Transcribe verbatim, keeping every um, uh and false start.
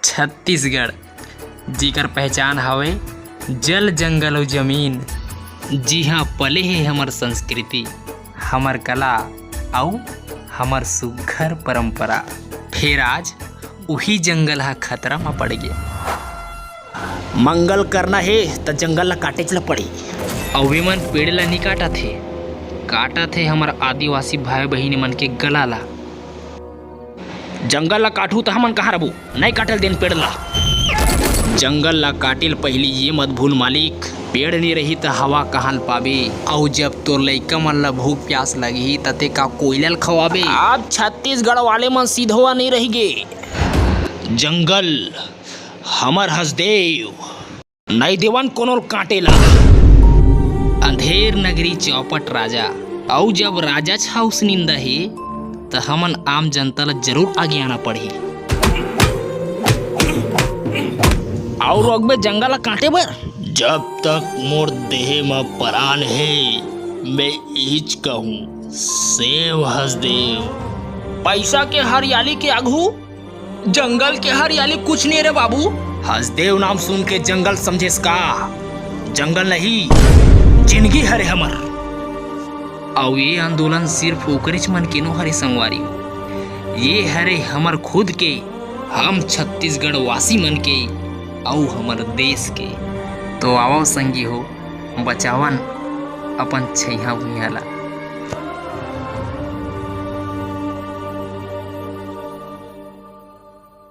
छत्तीसगढ़, जिकर पहचान हवे जल, जंगल अउ जमीन, जिहां पले हे हमर संस्कृति, हमर कला अउ हमर सुघर परंपरा। फेर आज उही जंगल ह खतरा म पड़ गे। मंगल करना हे त जंगल ला काटेच ला पड़ही। अउ ए मन पेड़ ला नी काटत हे, काटत हे हमर आदिवासी भाई बहिनी मन के गला ला। जंगल ला काटहू त हमन कहाँ रबो, नइ काटल देन पेड़ ला। जंगल ला काटे ल पहिली ये मत भूल मालिक, पेड़ नी रही त हवा कहाँ ल पाबे? अउ जब तोर लइका मन ला भूख प्यास लगही त ते का कोयला ल खवाबे? अब छत्तीसगढ़ वाले मन सीधवा नइ रहि गे। जंगल हमर हसदेव, नइ देवन कोनो ल काटे ला। अंधेर नगरी चौपट राजा, अउ जब राजाच हाउस निंदा हे, त हमन आम जनता ल जरूर आगे आना पड़ही। अउ रोकबे जंगल ल काटे बर? जब तक मोर देहे म परान हे, मैं इहिच कहूँ, सेव हसदेव। पैसा के हरियाली के आघू जंगल के हरियाली कुछ नहीं रे बाबू। हसदेव नाम सुन के जंगल समझेस का? जंगल नहीं, जिंदगी हरे हमर। अउ ये आंदोलन सिर्फ ओकरेच मन के नो हरे संगवारी, ये हरे हमर खुद के, हम छत्तीसगढ़ वासी मन के, अउ हमर देश के। तो आवव संगी हो, बचावन अपन छैहा भुइयां ला।